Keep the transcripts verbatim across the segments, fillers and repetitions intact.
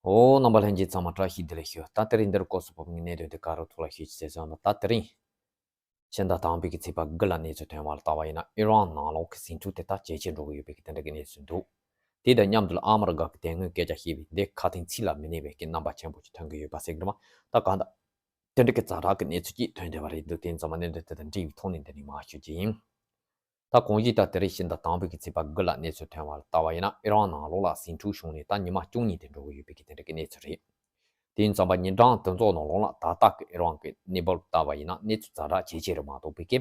ཨོ། རྣམ་པ་ལྷན་རྒྱས་ཚང་མ་བཀྲ་ཤིས་བདེ་ལེགས་ཞུ། ད་དེ་རིང་འདིར་སྐོར་སུ་བབས་ངེས་གནས་དོན་དེ་ག་རུ་ཐུག་ལ་ཤེས་ཅི་ཟེར་ན། ད་དེ་རིང་ཕྱི་ཟླ་དང་པོའི་གི་ཚེས་པ་དགུ་ལ་གནས་ཚུལ་ཐོན་བ་ལ་ལྟ་བ་ཡིན་ན། ཨི་རན་ནང་ལོགས་ཀྱི་ཟིང་འཁྲུག་དེ་ད་ཇེ་ཆེར་འགྲོ་གི་ཡོད་པའི་གི་དེ་འདྲ་གི་གནས་ཚུལ་འདུག་དེ་དང་མཉམ་དུ་ལ་ཨ་མ་རི་ཀ་གི་དེ་སྔོན་སྐད་ཆ་བཤད་པའི་འདི་ཁ་དན་ཚིག་ལ་མི་གནས་པའི་གི་རྣམ་པ་ཆེན་པོ་ཅིག་ཐོན་གི་ཡོད་པ་ཟེར་གི་རེད་མ། ད་གང་ལྟར་དེ་འདྲ་གི་ཛ་དྲག་གི་གནས་ཚུལ་ཅིག་ཐོན་བསྡད་པ་རེད་འདུག་དེ་ཡིན་ཙང་མ་གནད་དོན་དེ་དང་འབྲེལ་བའི་ཐོག་ནས་འདི་ནས་མར་ཞུ་རྒྱུ་ཡིན། ད་གོང་ཞུས་ལྟར་དེ་རིང་ཕྱི་ཟླ་དང་པོའི་གི་ཚེས་པ་དགུ་ལ་གནས་ཚུལ་ཐོན་བ་ལ་ལྟ་བ་ཡིན་ན། ཨི་རན་ནང་ལོགས་ལ་ཟིང་འཁྲུག་བྱུང་ནས་ད་ཉི་མ་བཅུ་གཉིས་དེ་འགྲོ་གི་ཡོད་པའི་གི་དེ་འདྲ་གི་གནས་ཚུལ་རེད། དེ་ཡིན་ཙང་མ་ཉིན་གྲངས་དེ་ཚོ་ནང་ལོགས་ལ་ད་ལྟ་གི་ཨི་རན་གི་གནས་བབ་ལ་ལྟ་བ་ཡིན་ན། གནས་ཚུལ་ཛ་དྲག་ཇེ་ཆེ་རུ་མ་གཏོགས་པའི་གི་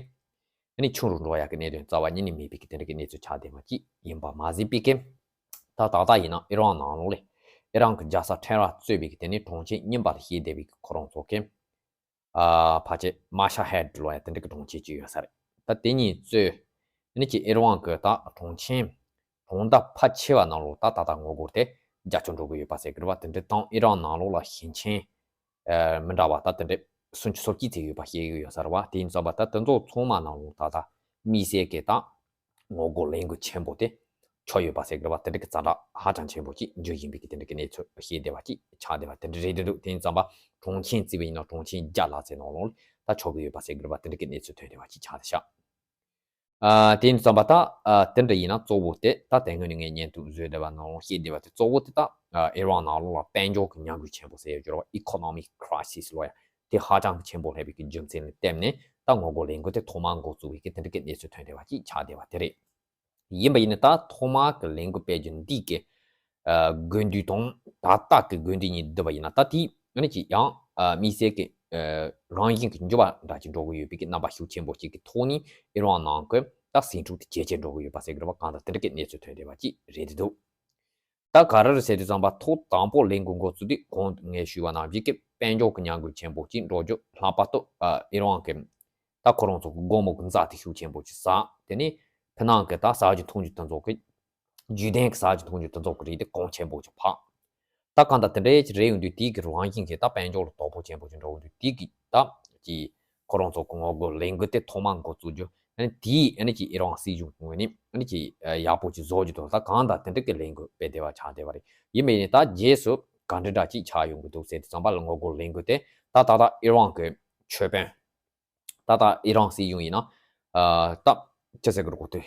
ཨ་ནི་ཆུང་རུ་འགྲོ་ཡག་གི་གནད་དོན་རྩ་བ་ཉིད་ནས་མེད་པའི་གི་དེ་འདྲ་གི་གནས་ཚུལ་ཆགས་བསྡད་པ་ཅིག་ཡིན་པ་མ་ཟད་པའི་གི། ད་ད་ལྟ་ཡིན་ན་ཨི་རན་ནང་ལོགས་ལ་ཨི་རན་གི་རྒྱལ་ས་ཊེ་ཧ་རན་གཙོས་པའི་གི་དེ་ནི་གྲོང་ཁྱེར་རྙིང་པ་ལ་བཤད་བསྡད་པའི་གི་ཁོ་རང་ཚོ་གི་ཨ་ཕལ་ཆེར་མ་ཤ་ཧེད་ལོ་ཡ་དེ་འདྲ་གི་གྲོང་ཁྱེར་ཅིག་ཡོད་ས་རེད། ད་དེ་གཉིས་གཙོས་ཨ་ནི་ཅིག་ཨི་རན་གི་ད་གྲོང་ཁྱེར་གྲོང་རྡལ་ཕལ་ཆེ་བ་ནང་ལོགས་ད་ད་ལྟ་ངོ་རྒོལ་དེ་རྒྱ་ཁྱོན་འགྲོ་གི་ཡོད་པ་ཟེར་གི་རེད་བ། དེ་འདྲ་དང་ཨི་རན་ནང་ལོགས་ལ་ཞིང་ཆེན་ཨ་མི་འདྲ་བ་ད་དེ་འདྲ་སུམ་ཅུ་སོ་གཅིག་ཙམ་ཡོད་པ་བཤད་ཀྱི་ཡོད་ས་རེད་བ། དེ་ཡིན་ཙང་མ་ད་དེ་ཚོ་ཚང་མ་ནང་ལོགས་ད་ལྟ་དམིགས་བསལ་གྱི་ད་ངོ་རྒོལ་ལས་འགུལ་ཆེན་པོ་དེ་ཆགས་ཡོད་པ་ཟེར་གི་རེད་བ། དེ་འདྲ་གི་ཛ་དྲག་ཧ་ཅང་ཆེན་པོ་ཅིག་འགྱུར་བཞིན་པའི་གི་དེ་འདྲ་གི་གནས་ཚུལ་བཤད་བསྡད་པ་ཅིག་ཆགས་བསྡད་པ་དེ་འདྲ་རེད་འདུག་དེ་ཡིན་ཙང་མ་གྲོང་ཁྱེར་བརྩིས་པ་ཡིན་ན་གྲོང་ཁྱེར་བརྒྱ་ལྷག་ཙམ་ནང་ལོགས་ད་ཆགས་ཀྱི་ཡོད་པ་ཟེར་གི་རེད་བ། དེ་འདྲ་གི་གནས་ཚུལ་ཐོན་བསྡད་པ་ཅིག་ཆགས་བསྡད་ཤག་ཨ་དེ་ཡིན་ཙང་མ་ད་ཨ་དེ་འདྲ་ཡིན་ན་གཙོ་བོ་དེ་ད་དེ་སྔོན་ནས་ངས་བརྙན་ཐུང་བཟོས་བསྡད་པ་ནང་ལོགས་བཤད་བསྡད་པ་དེ་གཙོ་བོ་དེ་ད་ཨ་ཨི་རན་ནང་ལོགས་ལ་དཔལ་འབྱོར་གྱི་ཉམས་རྒུད་ཆེན་པོ་ཟེར་ཡོད་རེད་བ། Economic Crisis་ལོ་ཡ་དེ་ཧ་ཅང་གི་ཆེན་པོ་སླེབས་པའི་གི་རྒྱུ་མཚན་ལ་བརྟེན་ནས་ད་ངོ་རྒོལ་ལས་འགུལ་དེ་ཐོག་མར་འགོ་བཙུགས་པའི་གི་དེ་འདྲ་གི་གནས་ཚུལ་ཐོན་བསྡད་པ་ཅིག་ཆགས་བསྡད་པ་དེ་རེད། ཡིན་པ་ཡིན་ན་ད་ཐོག་མར་གི་ལས་འགུལ་སྤེལ་རྒྱུ་འདི་གི་ཨ་དགོས་འདུན་དང་ད་ལྟ་གི་དགོས་འདུན་གཉིས་བསྡུར་བ་ཡིན་ན། ད་དེ་ཨ་ནི་ཅིག་ཡང་ཨ་དམིགས་བསལ་གི་ཨ་རང་བཞིན་གྱི་འགྱུར་བ་འདྲ་ཅིག་འགྲོ་གི་ཡོད་པའི་གི་རྣམ་པ་ཤུགས་ཆེན་པོ་ཅིག་གི་ཐོག་ནས་ཨི་རན་ནང་གི་ད་ཟིང་འཁྲུག་དེ་ཇེ་ཆེར་འགྲོ་གི་ཡོད་པ་ཟེར་གི་རེད་བ། གང་ལྟར་དེ་འདྲ་གི་གནས་ཚུལ་ཐོན་བསྡད་པ་ཅིག་རེད་འདུག་ད་ག་རེ་རེད་ཟེར་དུས་ཙམ་པ་ཐོག་དང་པོ་ལས་འགུལ་འགོ་བཙུགས་དུས་གོང་ངས་ཞུས་པ་ནང་བཞིན་གི་དཔལ་འབྱོར་གྱི་ཉམས་རྒུད་ཆེན་པོ་ཅིག་འགྲོ་རྒྱུ། ལྷག་པར་དུ་ཨ་ཨི་རན་གྱི་ད་ཁོ་རང་ཚོ་གི་སྒོར་མོ་གི་འཛའ་ཐང་ཤུགས་ཆེན་པོ་ཅིག་ཟག་དེ་ནས་ཕྱི་ནང་གི་ད་ཟ་རྒྱུ་འཐུང་རྒྱུ་དེ་ཚོ་གི་རྒྱུན་ལྡན་གྱི་ཟ་རྒྱུ་འཐུང་རྒྱུ་དེ་ཚོ་གི་རིགས་དེ་གོང་ཆེན་པོ་ཅིག་འཕར། ད་གང་ལྟར་དེ་འདྲའི་ཅིག་རེད་ཡོང་དུས་དེའི་གི་རང་བཞིན་གྱིས་ད་དཔལ་འབྱོར་ལ་དོ་ཕོག་ཆེན་པོ་ཅིག་འགྲོ་ཡོང་དུས་དེའི་གི་ད་ཅིག་ཁོ་རང་ཚོ་གི་ངོ་རྒོལ་ལས་འགུལ་དེ་ཐོག་མར་འགོ་བཙུགས་རྒྱུ། ཨ་ནི་དེས་ཨ་ནི་ཅིག་ཨི་རན་སྲིད་གཞུང་གི་ངོས་ནས་ཨ་ནི་ཅིག་ཡག་པོ་ཅིག་བཟོ་རྒྱུ་དང་། ད་གང་ལྟར་དེ་འདྲ་གི་ལས་འགུལ་སྤེལ་བསྡད་པ་ཆགས་བསྡད་པ་རེད། ཡིན་པ་ཡིན་ནའི་ད་རྗེས་སུ་ག་འདྲ་འདྲ་ཅིག་ཆགས་ཡོང་གི་འདུག་ཟེར་དུས་ཙམ་པ་ལ་ངོ་རྒོལ་ལས་འགུལ་དེ་ད་ད་ལྟ་ཨི་རན་གྱི་ཆོས་དཔོན། ད་ལྟ་ཨི་རན་སྲིད་གཞུང་ཡིན་ན་ཨ་ད་ཅི་ཟེར་གི་རེད་གོ། དེ་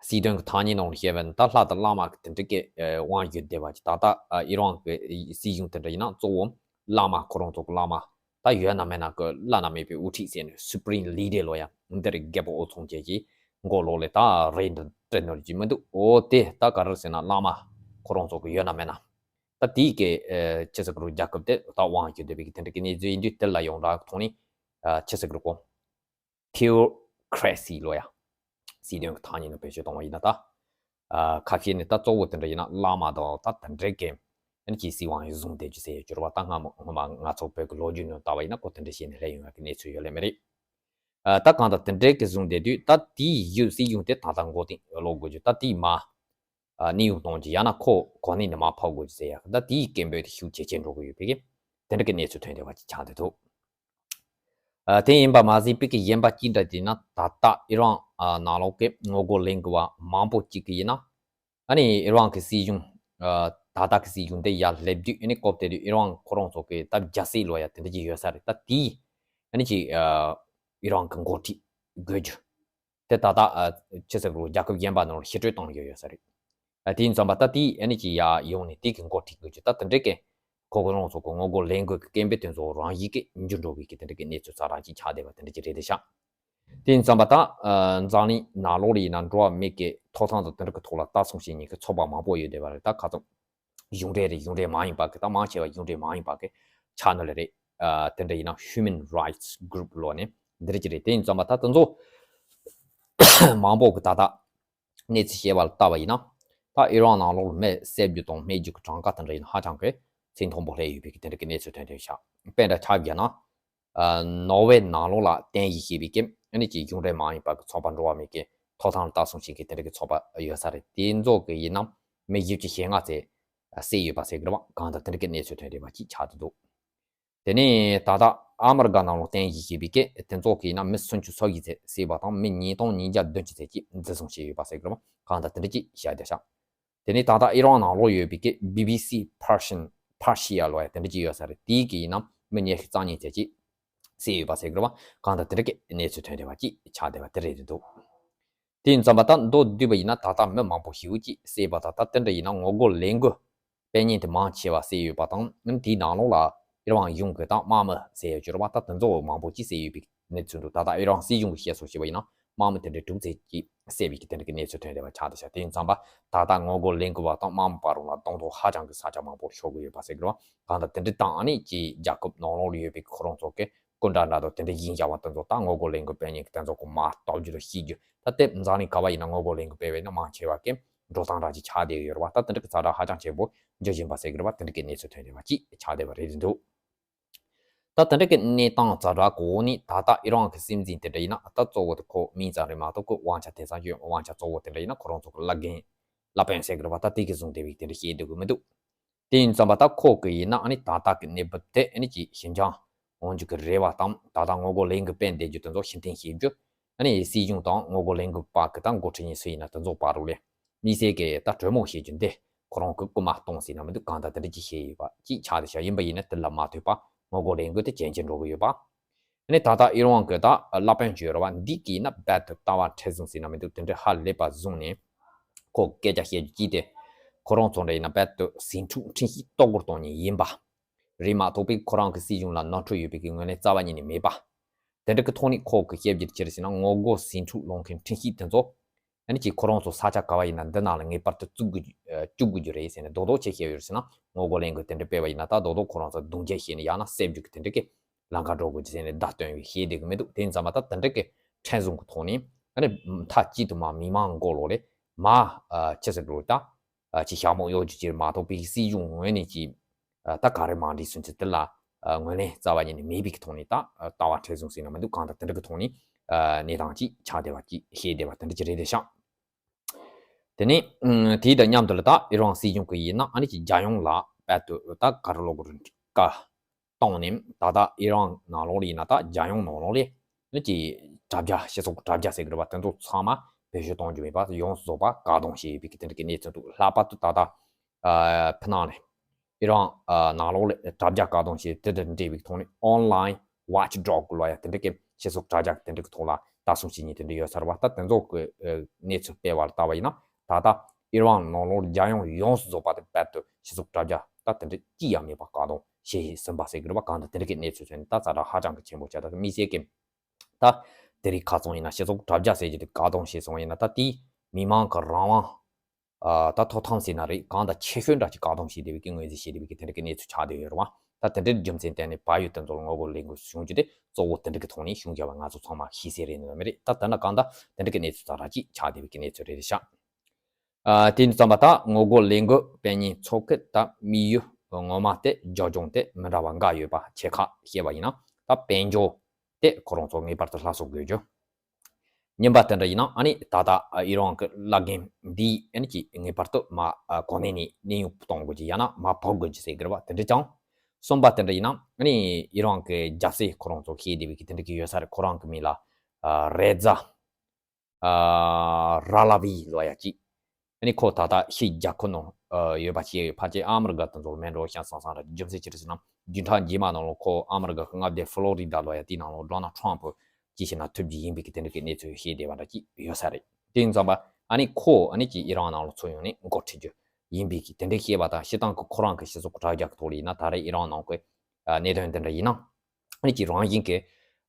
སྲིད་དོན་གྱི་ཐ་སྙད་ནང་ལ་བཤད་པ་ཡིན་ན་ད་ལྷ་དང་བླ་མ་གི་དེ་འདྲ་གི་ཨ་དབང་ཡོད་བསྡད་པ་ཅིག་ད་ལྟ་ཨ་ཨི་རན་གྱི་སྲིད་གཞུང་དེ་འདྲ་ཡིན་ན་གཙོ་བོ་བླ་མ་ཁོ་རང་ཚོ་གི་བླ་མ་ད་ཡོད་ན་མེད་ན་གི་བླ་ན་མེད་པའི་དབུ་ཁྲིད་ཟེར་ནས་Supreme Leader་ལོ་ཡ་འདི་རེད། རྒྱལ་པོ་འོ་ཚོང་ཅན་གྱི་མགོ་ལོག་ལས་ད་རེད་འདི་སྤྲད་ནོར་གྱི་མི་འདུག་འོ་དེ་ད་ག་རེ་ཟེར་ན་བླ་མ་ཁོ་རང་ཚོ་གི་ཡོད་ན་མེད་ན་ད་དེའི་གི་ཨ་ཅི་ཟེར་གི་རེད། རྒྱལ་ཁབ་དེ་ད་དབང་ཡོད་བསྡད་པའི་གི་དེ་འདྲ་གི་གནས་ཚུལ་ཡིན་དུས་དེ་ལ་ཡོངས་གྲགས་ཐོག་ནས་ཨ་ཅི་ཟེར་གི་རེད་གོ། Theocracy་ལོ་ཡ། སྲིད་དོན་གྱི་ཐ་སྙད་ནང་བེད་སྤྱོད་གཏོང་བ་ཡིན་ན་ད། ཨ་ཁ་ཤས་ནི་ད་གཙོ་བོ་དེ་འདྲ་ཡིན་ན་བླ་མ་དང་ད་དེ་འདྲའི་གི་ཨ་ནི་ཅིག་སྲིད་དབང་ཡིན་བཟུང་བསྡད་རྒྱུ་ཟེར་ཡོད་རྒྱུ་རེད་བ། ད་སྔ་མོ་སྔོན་མ་ང་ཚོ་བོད་ཀྱི་ལོ་རྒྱུས་ནང་ལྟ་བ་ཡིན་ན་ཁོ་དེ་འདྲ་བྱས་ནས་སླེབས་ཡོང་ཡ་གི་གནས་ཚུལ་ཡོད་ལེ་མ་རེད། ཨ་ད་གང་ལྟར་དེ་འདྲའི་གི་བཟུང་བསྡད་དུས་ད་དེའི་ཡུལ་སྲིད་གཞུང་དེ་ད་ལྟ་འགོ་དེ་ལོག་དགོས་རྒྱུ། ད་དེའི་མ་ཨ་གནས་དབྱུང་གཏོང་རྒྱུ་ཡང་ན་ཁོ་གོ་གནས་ནས་མར་ཕབ་དགོས་རྒྱུ་ཟེར་ཡ་གི་ད་དེའི་སྐད་འབོད་དེ་ཤུགས་ཇེ་ཆེར་འགྲོ་གི་ཡོད་པའི་གི་དེ་འདྲ་གི་གནས་ཚུལ་ཐོན་བསྡད་པ་ཅིག་ཆགས་བསྡད་འདུག་ཨ་དེ་ཡིན་པ་མ་ཟད་པའི་གི་གཞན་པ་གཅིག་འདྲ་དེ་ན་ད་ལྟ་ཨི་རན་ཨ་ནང་ལོགས་ཀྱི་ངོ་རྒོལ་ལས་འགུལ་བ་མང་པོ་གཅིག་གི་ཡིན་ན། ཨ་ནི་ཨི་རན་གྱི་སྲིད་གཞུང་ཨ་ད་ལྟ་གི་སྲིད་གཞུང་དེ་ཡར་སླེབས་དུས་ཨ་ནི་སྐབས་དེ་དུས་ཨི་རན་ཁོ་རང་ཚོ་གི་ད་རྒྱལ་སྲིད་ལོ་ཡ་དེ་འདྲ་ཅིག་ཡོད་ས་རེད། ད་དེའི་ཨ་ནི་ཅིག་ཨ་ཨི་རན་གྱི་འགོ་ཁྲིད་དགོས་རྒྱུ། དེ་ད་ལྟ་ཨ་ཅི་ཟེར་རུ་རྒྱལ་ཁབ་གཞན་པ་ནང་ལ་ཕྱིར་སྤྲོད་བཏང་ཡོད་ཡོད་ས་རེད། ཨ་དེ་ཡིན་ཙམ་པ་ད་དེའི་ཨ་ནི་ཅིག་ཡར་ཡོང་ནས་དེ་གི་འགོ་ཁྲིད་དགོས་རྒྱུ། ད་དེ་འདྲའི་གི་ཁོ་ཁོ་རང་ཚོ་གི་ངོ་རྒོལ་ལས་འགུལ་གྱི་སྐད་འབོད་དེ་ཚོ་རང་བཞིན་གྱིས་འགྱུར་འགྲོ་བའི་གི་དེ་འདྲ་གི་གནས་ཚུལ་ཙག་རང་ཅིག་ཆགས་བསྡད་པ་དེ་འདྲ་ཅིག་རེད་དེ་ཤག་དེ་ཡིན་ཙམ་པ་ད་ཨ་འཛམ་གླིང་ནང་ལོགས་ལ་ཡིན་ན་འགྲོ་བ་མིའི་གི་ཐོབ་ཐང་དང་དེ་འདྲ་གི་ཐོག་ལ་ལྟ་སྲུང་བྱེད་མཁན་གྱི་ཚོགས་པ་མང་པོ་ཡོད་བསྡད་པ་རེད། ད་ཁ་སང་གཞུང་འབྲེལ་རེད། གཞུང་འབྲེལ་མ་ཡིན་པ་གི་ད་མང་ཆེ་བ་གཞུང་འབྲེལ་མ་ཡིན་པ་གི་ཆེ་ནལ་རེད། ཨ་དེ་འདྲ་ཡིན་ན་Human Rights Group་ལོ་ནས་འདི་རེད་ཅི་རེད། དེ་ཡིན་ཙམ་པ་ད་དེ་ཚོ་མང་པོ་གི་ད་ལྟ་གནས་ཚུལ་བཤད་པ་ལ་ལྟ་བ་ཡིན་ན། ད་ཨི་རན་ནང་ལོགས་ལ་མི་བསད་རྒྱུ་དང་རྨས་རྒྱུ་གི་གྲངས་ཀ་དེ་འདྲ་ཡིན་ན་ཧ་ཅང་གི་ཚད་མཐོན་པོ་སླེབས་ཡོད་པའི་གི་དེ་འདྲ་གི་གནས་ཚུལ་ཐོན་ཐོན་ཤག་དཔེ་འདྲ་ཆ་བཞག་ན། ཨ་ནོར་ཝེ་ནང་ལོགས་ལ་རྟེན་གཞི་བྱས་པའི་གི་ཨ་ནི་ཅིག་གཞུང་འབྲེལ་མ་ཡིན་པ་གི་ཚོགས་པ་འགྲོ་བ་མིའི་གི་ཐོབ་ཐང་ལ་ལྟ་སྲུང་བྱེད་མཁན་དེ་འདྲ་གི་ཚོགས་པ་ཡོད་ས་རེད། དེ་ཚོ་གི་ཡིན་ན་མི་བཞི་བཅུ་ཞེ་ལྔ་ཙམ་བསད་ཡོད་པ་ཟེར་གི་རེད་བ། གང་ལྟར་དེ་འདྲ་གི་གནས་ཚུལ་ཐོན་བསྡད་པ་ཅིག་ཆགས་བསྡད་འདུག་དེ་ནས་ད་ལྟ་ཨ་མི་རི་ཀ་ནང་ལོགས་རྟེན་གཞི་བྱས་པའི་གི་དེ་ཚོ་གི་ཡིན་ན་མི་སུམ་ཅུ་སོ་བཞི་ཙམ་བསད་པ་དང་མི་ཉིས་སྟོང་ཉིས་བརྒྱ་བདུན་ཅུ་ཙམ་ཅིག་འཛིན་བཟུང་བྱས་ཡོད་པ་ཟེར་གི་རེད་བ། གང་ལྟར་དེ་འདྲ་ཅིག་བཤད་བསྡད་ཤག་དེ་ནས་ད་ལྟ་ཨི་རན་ནང་ལོགས་ཡོད་པའི་གི་B B C Persian Persia ལོ་ཡ་དེ་འདྲ་ཅིག་ཡོད་ས་རེད། དེའི་གི་ཡིན་ན་མི་ཉི་ཤུ་རྩ་གཉིས་ཙམ་ཅིག་བསད་ཡོད་པ་ཟེར་གི་རེད་བ། གང་ལྟར་དེ་འདྲ་གི་གནས་ཚུལ་ཐོན་བསྡད་པ་ཅིག་ཆགས་བསྡད་པ་དེ་རེད་འདུག་དེ་ཡིན་ཙམ་པ་ད་མདོར་བསྡུས་པ་ཡིན་ན་ད་ལྟ་མི་མང་པོ་ཞེ་པོ་ཅིག་བསད་པ་དང་། ད་དེ་འདྲ་ཡིན་ན་ངོ་རྒོལ་ལས་འགུལ་སྤེལ་མཁན་དེ་མང་ཆེ་བ་བསད་ཡོད་པ་དང་། དེའི་ནང་ལོགས་ལ་ཨི་རན་གཞུང་གི་ད་དམག་མི་ཟེར་ཡོད་ཀྱི་རེད་བ། ད་དེ་ཚོ་མང་པོ་ཅིག་བསད་ཡོད་པའི་གནས་ཚུལ་འདུག་ད་ལྟ་ཨི་རན་སྲིད་གཞུང་གིས་བཤད་སྲོལ་བྱས་པ་ཡིན་ན་དམག་མི་དེ་འདྲའི་དྲུག་ཙམ་ཅིག་བསད་པའི་གི་དེ་འདྲ་གི་གནས་ཚུལ་ཐོན་བསྡད་པ་ཆགས་བསྡད་ཤག་དེ་ཡིན་ཙམ་པ་ད་ལྟ་ངོ་རྒོལ་ལས་འགུལ་བ་དང་དམག་མི་བར་ལ་གདོང་ཐུག་ཧ་ཅང་གི་ས་ཆ་མང་པོར་ཤོར་གི་ཡོད་པ་ཟེར་གི་རེད་བ། གང་ལྟར་དེ་འདྲ་དང་ཨ་ནི་ཅིག་རྒྱལ་ཁབ་ནང་ལོགས་ལ་ཡོད་པའི་ཁོ་རང་ཚོ་གི་སྐུ་འདྲ་འདྲ་དང་དེ་འདྲ་ཡིན་བཞག་པ་དེ་ཚོ་ད་ངོ་རྒོལ་ལས་འགུལ་སྤེལ་མཁན་གྱི་དེ་ཚོ་གི་མར་གཏུབ་རྒྱུ་དང་བཤིག་རྒྱུ། ད་དེ་འཛམ་གླིང་ག་བ་ཡིན་ན་ངོ་རྒོལ་ལས་འགུལ་སྤེལ་བས་ན་མང་ཆེ་བ་གི་འགྲོ་སྟངས་འདྲ་ཅིག་ཆགས་བསྡད་ཡོད་རེད་བ། ད་དེ་འདྲ་གི་ཛ་དྲག་ཧ་ཅང་ཆེན་པོ་འགྱུར་བཞིན་པ་ཟེར་གི་རེད་བ། དེ་འདྲ་གི་གནས་ཚུལ་ཐོན་བསྡད་པ་ཅིག་ཆགས་བསྡད་པ་རེད་འདུག་ད་དེ་འདྲ་གི་གནས་སྟངས་ཛ་དྲག་གོ་ནི་ད་ལྟ་ཨི་རན་གི་སྲིད་འཛིན་དེ་འདྲ་ཡིན་ན་ད་གཙོ་བོ་དེ་ཁོ་མིང་ཙམ་རེད་མ་གཏོགས་ཁོ་དབང་ཆ་དེང་སང་ཡོད་དབང་ཆ་གཙོ་བོ་དེ་འདྲ་ཡིན་ན་ཁོ་རང་ཚོ་གི་བླ་རྒན་བླ་དཔོན་ཟེར་གི་རེད་བ། ད་དེ་གི་བཟུང་བསྡད་པའི་དེ་འདྲ་བཤད་སྡོད་གི་མི་འདུག་དེ་ཡིན་ཙམ་པ་ད་ཁོ་གི་ཡིན་ན་ཨ་ནི་ད་ལྟ་གི་གནས་བབ་དེ་ཨ་ནི་ཅིག་ཞི་འཇམ་འོང་རྒྱུ་གི་རེ་བ་དང་། ད་ལྟ་ངོ་རྒོལ་ལས་འགུལ་སྤེལ་བསྡད་རྒྱུ་དེ་ཚོ་ཕྱིར་འཐེན་བྱེད་རྒྱུ། ཨ་ནི་སྲིད་གཞུང་དང་ངོ་རྒོལ་ལས་འགུལ་པ་གི་ད་འགོ་ཁྲིད་མཁན་སུ་ཡིན་ན་དེ་ཚོ་བར་ལ་དམིགས་བསལ་གི་ད་གྲོས་མོལ་བྱེད་རྒྱུ་འདི་ཁོ་རང་གི་སྐུལ་མ་གཏོང་ཟེར་ན་མི་འདུག་གང་ལྟར་དེ་འདྲ་ཅིག་བྱས་ཡོད་པ་ཅིག་ཆགས་བསྡད་ཤག་ཡིན་པ་ཡིན་ན་དེ་ལ་མ་ལྟོས་པ་ངོ་རྒོལ་ལས་འགུལ་དེ་ཇེ་ཆེར་འགྲོ་གི་ཡོད་པ། ཨ་ནི་ད་ལྟ་ཨི་རན་གི་ད་བླ་དཔོན་ཅིག་ཡོད་རེད་བ། འདི་གིས་ན་རྦད་དེ་ལྟ་བ་མཁྲེགས་བཟུང་ཟེར་ན་མི་འདུག་དེ་འདྲ་ཧ་ལས་པ་བཟུང་ནས་ཁོ་སྐད་ཆ་བཤད་རྒྱུ་ཅིག་དེ་ཁོ་རང་ཚོ་འདྲ་ཡིན་ན་རྦད་དེ་ཟིང་འཁྲུག་འཕྲིན་བཤུས་གཏོར་རྒོལ་གཏོང་མཁན་ཡིན་པ་རེད་མ་གཏོགས་པའི་ཁོ་རང་གི་སྲིད་གཞུང་ལ་ནོར་འཁྲུལ་ཡོད་པའི་གི་ངོས་ལེན་རྩ་བ་ཉིད་ནས་མེད་པ། དེ་འདྲ་གི་ཐོག་ནས་ཁོ་གི་བཤད་རྒྱུ་ཅི་རེད་ཟེར་ན་ངོ་རྒོལ་ཟིང་འཁྲུག་སློང་མཁན་འཕྲིན་བཤུས་དེ་ཚོ་ཨ་ནི་ཅིག་ཁོ་རང་ཚོ་ས་ཆ་ག་བ་ཡིན་ན་འདི་ནང་ལ་ངེས་པར་དུ་བཙུགས་དགོས་རྒྱུ་ཨ་བཅུག་དགོས་རྒྱུ་རེད་ཟེར་ནས་རྡོག་རྡོག་ཅིག་བཤད་ཡོད་རེད་ཟེར་ན། ངོ་རྒོལ་ལས་འགུལ་དེ་འདྲ་སྤེལ་བ་ཡིན་ན་ད་རྡོག་རྡོག་ཁོ་རང་ཚོ་རྡུང་རྒྱག་བྱས་ནས་ཡང་ན་བསད་རྒྱུ་གི་དེ་འདྲ་གི་ལམ་ཁ་འགྲོ་དགོས་རྒྱུ་ཟེར་ནས་བརྡ་སྟོན་བྱས་བསྡད་ཀྱི་མི་འདུག་དེ་ཡིན་ཙམ་པ་ད་དེ་འདྲ་གི་མཁྲེགས་བཟུང་གི་ཐོག་ནས་ཨ་ནི་མཐའ་གཅིག་ཏུ་མར་མི་མང་མགོ་ལོག་ལས་མར་ཨ་ཅི་ཟེར་འགྲོ་ད། ཨ་ཅིག་ཞྭ་མོ་གཡོག་རྒྱུ་ཅིག་མ་གཏོགས་པའི་སྲིད་གཞུང་ངོས་ནས་ཅིག་ཨ་ད་ག་རེ་མ་འགྲིག་སོང་ཅིག་དེ་ལ་ཨ་ངོས་ལེན་རྩ་བ་ཉིད་ནས་མེད་པའི་གི་ཐོག་ནས་ད་ཨ་ལྟ་བ་མཁྲེགས་བཟུང་ཟེར་ན་མི་འདུག་གང་ལྟར་དེ་འདྲ་གི་ཐོག་ནས་ཨ་གནས་སྟངས་ཅིག་ཆགས་བསྡད་པ་ཅིག་བཤད་བསྡད་པ་དེ་འདྲ་ཅིག་རེད་བསྡད་ཤག་དེ་ནས་ཨ་དེའི་དང་མཉམ་དུ་ལ་ད་ཨི་རན་སྲིད་གཞུང་གི་ཡིན་ན་ཨ་ནི་ཅིག་རྒྱལ་ཡོངས་ལ་རྦད་དེ་ད་ག་རེ་ལབ་དགོས་རེད་བཀའ་བཏང་ནས་ད་ལྟ་ཨི་རན་ནང་ལོགས་ལ་ཡིན་ན་ད་རྒྱལ་ཡོངས་ནང་ལོགས་ལ་ནི་ཅིག་དྲ་རྒྱ་སྤྱི་ཚོགས་དྲ་རྒྱ་ཟེར་གི་རེད་པ། དེ་ཚོ་ཚང་མ་བེད་སྤྱོད་གཏོང་རྒྱུ་མེད་པ་ཡོངས་སུ་རྫོགས་པ་བཀག་སྡོམ་བྱས་ཡོད་པའི་གི་དེ་འདྲ་གི་གནས་ཚུལ་འདུག་ལྷག་པར་དུ་ད་ལྟ་ཨ་ཕྱི་ནང་ལ་ཨི་རན་ནང་ལོགས་ལ་དྲ་རྒྱ་བཀག་སྡོམ་བྱས་དེ་དང་འབྲེལ་བའི་ཐོག་ནས་ཨོན་ལའིན་ཝ་ཆི་ཌོག་ལབ་ཡ་དེ་འདྲ་གི་སྤྱི་ཚོགས་དྲ་རྒྱ་དེ་འདྲ་གི་ཐོག་ལ་ལྟ་སྲུང་བྱེད་མཁན་དེ་འདྲ་ཡོད་ས་རེད་པ། ད་དེ་ཚོ་གི་གནས་ཚུལ་སྤེལ་བ་ལ་ལྟ་བ་ཡིན་ན་ད་ལྟ་ཨི་རན་ནང་ལོགས་རྒྱལ་ཡོངས་ཡོངས་སུ་རྫོགས་པ་དེ་རྦད་དེ་སྤྱི་ཚོགས་དྲ་རྒྱ་ད་དེ་འདྲ་ཅི་ཡང་མེད་པ་བཀག་སྡོམ་བྱས་ཟིན་པ་ཟེར་གི་རེད་པ། གང་ལྟར་དེ་འདྲ་གི་གནས་ཚུལ་ཐོན་ནས་ད་ཛ་དྲག་ཧ་ཅང་གི་ཆེན་པོ་བྱས། ད་དམིགས་བསལ་གི་ད་དེ་རིང་ཁ་སང་ཡིན་ན་སྤྱི་ཚོགས་དྲ་རྒྱ་ཟེར་རྒྱུ་དེ་བཀག་སྡོམ་བྱས་སོང་བ་ཡིན་ན་ད་དེའི་མི་མང་གི་རང་དབང་ཨ་ད་ཐོབ་ཐང་ཟེར་ན་རེད། གང་ལྟར་ཆེ་ཤོས་འདྲ་ཅིག་བཀག་སྡོམ་བྱས་བསྡད་པའི་གི་ངོས་འཛིན་བྱས་བསྡད་པའི་གི་དེ་འདྲ་གི་གནས་ཚུལ་ཆགས་བསྡད་ཡོད་རེད་པ། ད་དེ་འདྲའི་རྒྱུ་མཚན་བརྟེན་ནས་བལ་ཡུལ་དེ་ཚོར་ངོ་རྒོལ་ལས་འགུལ་བྱུང་རྒྱུ་དེ་གཙོ་བོ་དེ་འདྲ་གི་ཐོག་ནས་བྱུང་བཞག་པ་ང་ཚོ་ཚང་མ་ཤེས་གསལ་རེད་ནི་མ་རེད། ད་དེ་ན་གང་ལྟར་དེ་འདྲ་གི་གནས་ཚུལ་ཛ་དྲག་ཅིག་ཆགས་བསྡད་པའི་གི་གནས་ཚུལ་རེད་ཤག་ཨ་དེ་ཙམ་པ་ད་ངོ་རྒོལ་ལས་འགུལ་སྤེལ་མཁན་ཚོ་གི་ད་དམིགས་ཡུལ་ངོ་མ་དེ་རྒྱབ་ལྗོངས་དེ་མི་འདྲ་བ་འགའ་ཡོད་པ་ཆེ་ཁག་བཤད་པ་ཡིན་ན་ད་དཔལ་འབྱོར་དེ་ཁོ་རང་ཚོ་ངེས་པར་དུ་སླར་གསོ་དགོས་རྒྱུ། གཉིས་པ་དེ་འདྲ་ཡིན་ན་ཨ་ནི་ད་ལྟ་ཨ་ཨི་རན་གི་བླ་རྒན་འདིས་ཨ་ནི་ཅིག་ངེས་པར་དུ་མ་ཨ་གོ་གནས་ནས་གནས་དབྱུང་གཏོང་དགོས་ཀྱི་ཡང་ན་མ་ཕབ་དགོས་ཀྱི་ཟེར་གི་རེད་པ། དེ་འདྲ་ཅང་། གསུམ་པ་དེ་འདྲ་ཡིན་ན་ཨ་ནི་ཨི་རན་གི་རྒྱལ་སྲས་ཁོ་རང་ཚོ་ཤེས་བསྡད་པའི་གི་དེ་འདྲ་གི་ཡོད་ས་རེད། ཁོ་རང་གི་མིང་ལ་ཨ་རེ་ཛ་ཨ་ར་ལ་བི་ལབ་ཡ་ཅིག་ཨ་ནི་ཁོ་ད་ལྟ་ཕྱིའི་རྒྱལ་ཁབ་ནང་ཨ་ཡོད་པ་ཅིག་ཕལ་ཆེར་ཨ་མི་རི་ཀ་དེ་ཚོ་ལ་མེད་འགྲོ་ཤག་སང་སང་རེད། རྒྱུ་མཚན་ཅི་རེད་ཟེར་ན་བདུན་ཕྲག་རྗེས་མ་ནང་ལ་ཁོ་ཨ་མི་རི་ཀ་གི་མངའ་སྡེ་ཕོ་ལོ་རི་ཌ་ལབ་ཡ་དེའི་ནང་ལ་ཌོ་ནལ་ཊམ་ཕུ་ཅིག་བྱས་ན་ཐུབ་རྒྱུ་ཡིན་པའི་གི་དེ་འདྲ་གི་གནས་ཚུལ་བཤད་བསྡད་པ་འདྲ་ཅིག་ཡོད་ས་རེད། དེ་ཡིན་ཙམ་པ་ཨ་ནི་ཁོ་ཨ་ནི་ཅིག་ཨི་རན་ནང་ལ་ཚུར་ཡོང་ནས་འགོ་ཁྲིད་རྒྱུ་ཡིན་པའི་གི་དེ་འདྲ་བཤད་པ་དང་། སྤྱིར་བཏང་གི་ཁོ་རང་གི་སྤྱི་ཚོགས་དྲ་རྒྱ་གི་ཐོག་ལ་ཡིན་ན་ད་རེས་ཨི་རན་ནང་གི་ཨ་གནད་དོན་དེ་འདྲ་ཡིན་ན་ཨ་ནི་ཅིག་རང་བཞིན་གི་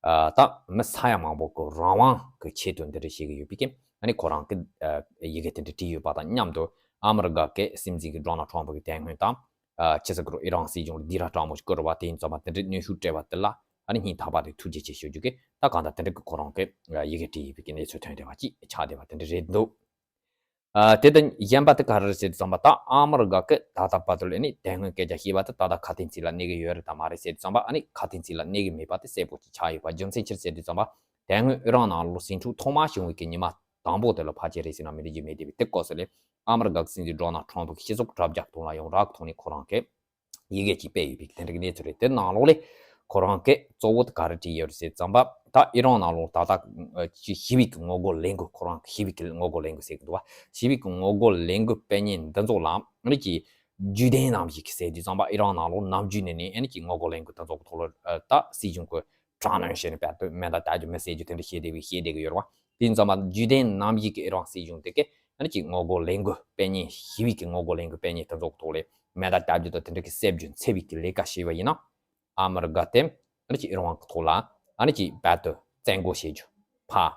ཨ་ད་མི་ས་ཡ་མང་པོ་གི་རང་དབང་གི་ཆེད་དུ་འདི་འདྲ་བཤད་གི་ཡོད་པའི་གི་ཨ་ནི་ཁོ་རང་གི་ཨ་ཡི་གེ་དེ་འདྲ་བྲིས་ཡོད་པ་དང་མཉམ་དུ་ཨ་མི་རི་ཀ་གི་སྲིད་འཛིན་གི་ཌོ་ནལ་ཊམ་ཕུ་གི་དེ་སྔོན་དང་། ཨ་ཅི་ཟེར་གི་རེད། ཨི་རན་སྲིད་གཞུང་ལ་སྡིགས་ར་སྤྲང་མོ་ཞིག་བསྐུར་བ་དེ་ཡིན་ཙམ་པ་དེ་འདྲའི་གནོན་ཤུགས་སྤྲད་པ་དེ་ལ་ཨ་ནི་སྙིང་ཐག་པ་ནས་ཐུགས་རྗེ་ཆེ་ཞུ་རྒྱུ་གི་ད་གང་ལྟར་དེ་འདྲ་གི་ཁོ་རང་གི་ཡི་གེ་བྲིས་ཡོད་པའི་གི་གནས་ཚུལ་ཐོན་བསྡད་པ་ཅིག་ཆགས་བསྡད་པ་དེ་འདྲ་རེད་འདུག་ཨ་དེ་དང་གཞན་པ་དེ་ག་རེ་རེད་ཟེར་དུས་ཙམ་པ་ད་ཨ་མི་རི་ཀ་གི་ད་ལྟ་བར་དུ་ལ་ཨ་ནི་དེ་སྔོན་སྐད་ཆ་བཤད་པ་དེ་ད་ལྟ་ཁ་དན་ཚིག་ལ་གནས་གི་ཡོད་རེད་དམ་མ་རེད་ཟེར་དུས་ཙམ་པ་ཨ་ནི་ཁ་དན་ཚིག་ལ་གནས་གི་མེད་པ་དེ་གསལ་པོ་ཅིག་ཆགས་ཡོད་པ། རྒྱུ་མཚན་ཅི་རེད་ཟེར་དུས་ཙམ་པ་དེ་སྔོན་ཨི་རན་ནང་ལོགས་ཟིང་འཁྲུག་ཐོག་མ་བྱུང་བའི་གི་ཉི་མ་དང་པོ་དེ་ལ་ཕལ་ཆེར་རེད་ཟེར་ན་མི་འགྲིག་རྒྱུ་མེད་བསྡད་པའི་དེ་སྐབས་སུ་ལས་ཨ་མི་རི་ཀ་གི་སྲིད་འཛིན་ཌོ་ནལ་ཊམ་ཕུ་གི་སྤྱི་ཚོགས་དྲ་རྒྱ་ཐོག་ལ་ཡང་རག་ཐོག་ནས་ཁོ་རང་གི་ཡི་གེ་ཅིག་སྤེལ་ཡོད་པའི་དེ་འདྲ་གི་གནས་ཚུལ་རེད། དེ་ནང་ལོགས་ལས་ཁོ་རང་གི་གཙོ་བོ་དེ་ག་རེ་བྲིས་ཡོད་རེད་ཟེར་ཙམ་པ་ད་ཨི་རན་ནང་ལོགས་ད་ལྟ་ཞི་བའི་གི་ངོ་རྒོལ་ལས་འགུལ་ཁོ་རང་གི་ཞི་བའི་གི་ངོ་རྒོལ་ལས་འགུལ་ཟེར་གི་འདུག་བ། ཞི་བའི་གི་ངོ་རྒོལ་ལས་འགུལ་སྤེལ་མཁན་འདི་ཚོ་ལ་ཨ་ནི་ཅིག་ བརྒྱུད་ལྡན་རྣམ་བཞི་གི་ཟེར་དུས་ཙམ་པ་ཨི་རན་ནང་ལོགས་ནམ་རྒྱུན་ནས་ནི་ཨ་ནི་ཅིག་ངོ་རྒོལ་ལས་འགུལ་དེ་ཚོ་གི་ཐོག་ལ་ད་སྲིད་གཞུང་གི་དྲག་གནོན་བྱས་ནས་བལ་དུ་མེ་མདའ་བཏང་རྒྱུ་མེད་ཟེར་རྒྱུ་དེ་འདྲ་བཤད་བསྡད་པའི་བཤད་བསྡད་ཀྱི་ཡོད་རེད་བ། དེ་ཡིན་ཙམ་པ་བརྒྱུད་ལྡན་རྣམ་བཞི་གི་ཨི་རན་སྲིད་གཞུང་དེ་གས་ཨ་ནི་ཅིག་ངོ་རྒོལ་ལས་འགུལ་སྤེལ་མཁན་ཞི་བའི་གི་ངོ་རྒོལ་ལས་འགུལ་སྤེལ་མཁན་དེ་ཚོ་གི་ཐོག་ལ་མེ་མདའ་བཏང་རྒྱུ་དང་དེ་འདྲ་གི་བསད་རྒྱུ་འཚེ་བའི་གི་ལས་ཀ་བྱས་པ་ཡིན་ན། ཨ་མི་རི་ཀ་དེ་ཨ་ནི་ཅིག་ཨི་རན་གི་ཐོག་ལ་ཨ་ནི་ཅིག་བལ་དུ་བཙན་རྒོལ་བྱེད་རྒྱུ་ཕར་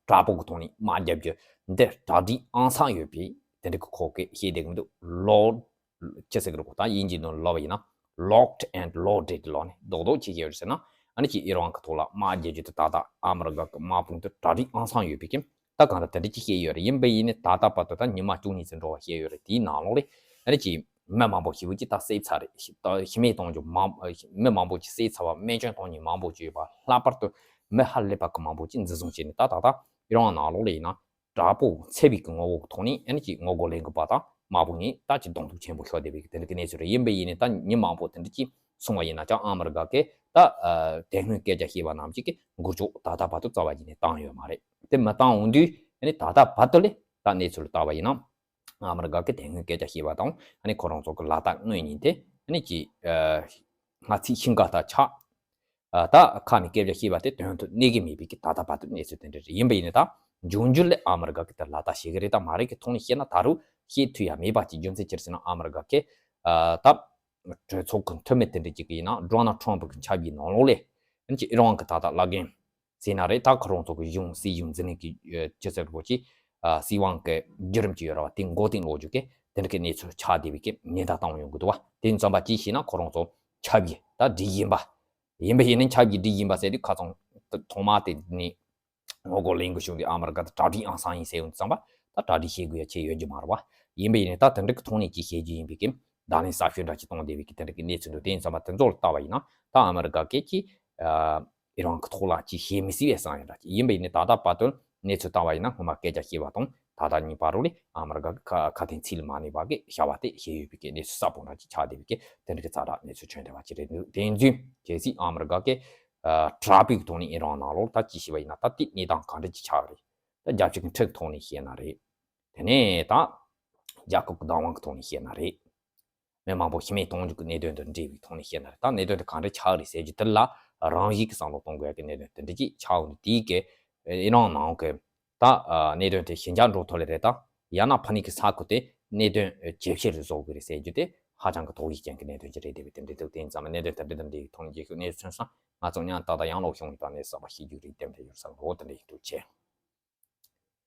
དྲག་པོ་གི་ཐོག་ནས་དམག་རྒྱག་རྒྱུ་འདི་གྲ་སྒྲིག་ཨང་སང་ཡོད་པའི་དེ་འདྲ་གི་ཁོ་གི་བཤད་བསྡད་གི་མི་འདུག་ལོག་ཅི་ཟེར་གི་རེད་གོ་ད་དབྱིན་ཇིའི་ནང་ལབ་པ་ཡིན་ན་locked and loaded ལབ་ནས་རྡོག་རྡོག་བྱེད་ཀྱི་ཡོད་རེད་ཟེར་ན། ཨ་ནི་ཅིག་ཨི་རན་གི་ཐོག་ལ་དམག་རྒྱག་རྒྱུ་དེ་ད་ལྟ་ཨ་མི་རི་ཀ་གི་དམག་དཔུང་དེ་གྲ་སྒྲིག་ཨང་སང་ཡོད་པའི་གི་ད་གང་ལྟར་དེ་འདྲ་ཅིག་བཤད་ཡོད་རེད། ཡིན་པ་ཡིན་ནི་ད་ལྟ་བར་དུ་ད་ཉི་མ་བཅུ་གཉིས་ཙམ་འགྲོ་བ་བཤད་ཡོད་རེད། དེའི་ནང་ལོགས་ལ་ཨ་ནི་ཅིག་མི་མང་པོ་ཞེ་པོ་ཅིག་ད་བསད་ཚར་རེད། ད་ཤི་རྨས་གཏོང་རྒྱུ་མང་མི་མང་པོ་ཅིག་བསད་ཚར་བ་རྨས་སྐྱོན་གཏོང་མཁན་མང་པོ་ཅིག་ཡོད་པ། ལྷག་པར་དུ་མི་ཧ་ལས་པ་གི་མང་པོ་ཅིག་འཛིན་བཟུང་བྱས་ནས་ད་ད་ལྟ་ཨི་རན་ནང་ལོགས་ལ་ཡིན་ན་དྲག་པོ་འཚེ་བའི་གི་ངོ་བོ་གི་ཐོག་ནས་ཨ་ནི་ཅིག་ངོ་རྒོལ་ལས་འགུལ་པ་དང་དམག་དཔུང་གཉིས་ད་ཅིག་གདོང་ཐུག་ཆེན་པོ་ཤོར་བསྡད་པའི་གི་དེ་འདྲ་གི་གནས་ཚུལ་རེད། ཡིན་པ་ཡིན་ནི་ད་མི་མང་པོ་དེ་འདྲ་ཅིག་སོང་བ་ཡིན་ན་ཀྱང་ཨ་མི་རི་ཀ་གི་ད་དེ་སྔོན་སྐད་ཆ་བཤད་པ་རྣམས་ཀྱི་འགུལ་སྐྱོད་ད་ལྟ་བར་དུ་རྩ་བ་ཉིད་ནས་བཏང་ཡོད་མ་རེད། དེ་མ་བཏང་འོང་དུས་ཨ་ནི་ད་ལྟ་བར་དུ་ལས་ད་གནས་ཚུལ་ལ་བལྟ་བ་ཡིན་ན་ཨ་མི་རི་ཀ་གི་དེ་སྔོན་སྐད་ཆ་བཤད་པ་དང་ཨ་ནི་ཁོ་རང་ཚོ་གི་ལག་རྟགས་དངོས་ཉིད་དེ་ཨ་ནི་ཀྱི་སྔ་ཚིག་ཤིང་ཀ་ལྟར་ཆགས། ད་ཁ་ནས་སྐད་ཆ་བཤད་པ་དེ་དོན་དུ་གནས་ཀྱི་མེད་པའི་གི་ད་ལྟ་བར་དུ་གནས་ཚུལ་དེ་འདྲ་རེད། ཡིན་པ་ཡིན་ནི་ད་འབྱུང་འགྱུར་ལས་ཨ་མི་རི་ཀ་གི་དེ་ལག་རྟགས་བྱེད་ཀྱི་རེད་ད་མ་རེད་གི་ཐོག་ནས་བཤད་ན་ད་རུང་བཤད་ཐུབ་ཡ་མེད་པ་ཅིག་རྒྱུ་མཚན་ཅི་རེད་ཟེར་ན་ཨ་མི་རི་ཀ་གི་ད་གྲོས་ཚོགས་ཀྱི་འཐུས་མི་དེ་འདྲ་ཅིག་གི་ཡིན་ན་ཌོ་ནལ་ཊམ་པ་གི་ཆབ་ཡིན་ནང་ལོགས་ལས་ཨ་ནི་ཅིག་ཨི་རན་གི་ད་ལྟ་བླ་རྒན་ཟེར་ན་རེད། ད་ཁོ་རང་ཚོ་གི་གཞུང་སྲིད་གཞུང་འཛིན་ནས་ཀྱི་ཅི་ཟེར་གོ་ཅི་སྲིད་དབང་གི་བརྒྱུད་རིམ་ཅིག་ཡོད་ར་བ་དེ་མགོ་རྟིང་སློག་རྒྱུ་གི་དེ་འདྲ་གི་གནས་ཚུལ་ཆགས་བསྡད་པའི་གི་ཉེན་བརྡ་བཏང་ཡོང་གི་འདུག་བ། དེ་ཡིན་ཙམ་པ་ཅི་ཞེ་ན་ཁོ་རང་ཚོ་ཆབ་ཡིན་ད་སྒྲིག་ཡིན་པ་ཡིན་པ་ཡིན་ནའི་ཆབ་ཀྱི་སྒྲིག་ཡིན་པ་ཟེར་དུས་ཁ་ཚང་ཐོག་མ་དེ་ནི་ངོ་རྒོལ་ལས་འགུལ་བྱུང་དུས་ཨ་མི་རི་ཀ་དང་གྲ་སྒྲིག་ཨང་སང་ཡིན་ཟེར་ཡོང་དུས་ཙམ་པ་ད་གྲ་སྒྲིག་བྱེད་དགོས་ཡ་ཆེ་ཡོད་རྒྱུ་མ་རེད་བ། ཡིན་པ་ཡིན་ནའི་ད་དེ་འདྲ་གི་ཐོག་ནས་ཅིག་བཤད་རྒྱུ་ཡིན་པའི་གི་བརྡ་ལན་གསར་ཤོས་འདྲ་ཅིག་གཏོང་བསྡད་པའི་གི་དེ་འདྲ་གི་གནས་ཚུལ་འདུག་དེ་ཡིན་ཙམ་པ་དེ་ཚོ་ལ་བལྟ་བ་ཡིན་ན་ད་ཨ་མི་རི་ཀ་གི་ཅིག་ཨི་རན་གི་ཐོག་ལ་ཅིག་བྱེད་མི་སྲིད་པའི་བསམ་ཡ་འདྲ་ཅིག་ཡིན་པ་ཡིན་ནའི་ད་ལྟ་བར་དུ་གནས་ཚུལ་བལྟ་བ་ཡིན་ན་སྔོན་མ་སྐད་ཆ་བཤད་པ་དང་ད་ལྟ་གཉིས་བར་རུ་ལས་ཨ་མི་རི་ཀ་གི་ཁ་ཁ་དན་ཚིག་ལ་མ་གནས་པ་གི་བྱ་བ་དེ་བྱས་ཡོད་པའི་གི་གནས་ཚུལ་གསལ་པོ་འདྲ་ཅིག་ཆགས་བསྡད་པའི་གི་དེ་འདྲ་གི་ཙག་དྲག་གནས་ཚུལ་བྱུང་བསྡད་པ་ཅིག་རེད་འདུག་དེ་ཡིན་དུས་གལ་སྲིད་ཨ་མི་རི་ཀ་གི་དྲག་པོའི་ཐོག་ནས་ཨི་རན་ནང་ལོགས་ད་ཅི་ཞིག་བ་ཡིན་ན་ད་དེ་གནས་སྟངས་ག་འདྲ་ཅིག་ཆགས་རེད། ད་རྒྱལ་སྤྱི་གི་འཁྲུག་ཐོག་ནས་བཤད་ན་རེད། དེ་ནས་ད་རྒྱལ་ཁབ་ཀྱི་བདག་དབང་གི་ཐོག་ནས་བཤད་ན་རེད། མི་མང་པོ་ཤི་རྨས་གཏོང་རྒྱུ་གི་གནད་དོན་དང་འབྲེལ་བའི་ཐོག་ནས་བཤད་ན་རེད། ད་གནད་དོན་དེ་ག་འདྲ་ཆགས་རེད་ཟེར་རྒྱུ་དེ་ལ་རང་བཞིན་གྱི་བསམ་བློ་གཏོང་དགོས་ཡ་གི་གནད་དོན་དེ་འདྲ་ཅིག་ཆགས་འོང་དུས་དེའི་གི་ཨི་རན་ནང་གི་ད་གནད་དོན་དེ་ཞི་འཇགས་འགྲོ་ཐུབ་ལེ་རེད། ད་ཡང་ན་ཕ་ནི་གི་ས་ཁུལ་དེ་གནད་དོན་ཇེ་ཆེ་རུ་བཟོ་དགོས་རེད་ཟེར་རྒྱུ་དེ་ཧ་ཅང་གི་དོགས་ཡིག་ཅན་གྱི་གནད་དོན་ཅིག་རེད། དེ་བས་དེ་འདྲ་འདུག་དེ་ཡིན་ཙང་གནད་དོན་དེ་འདྲ་འདྲ་འདིའི་ཐོག་ནས་རྒྱལ་ཁབ་གནས་ཚུལ་ཐོན་སོང་། ང་ཚོ་ཉམས་ཏག་ཏག་ཡང་ལོག་བྱུང་ཡོད་ད་ནས་གསར་པ་ཤེས་རྒྱུ་རེད། དེ་འདྲ་ཡོད་ས་འོ་དེ་འདྲ་ཡིན་འདུག་ཆེ།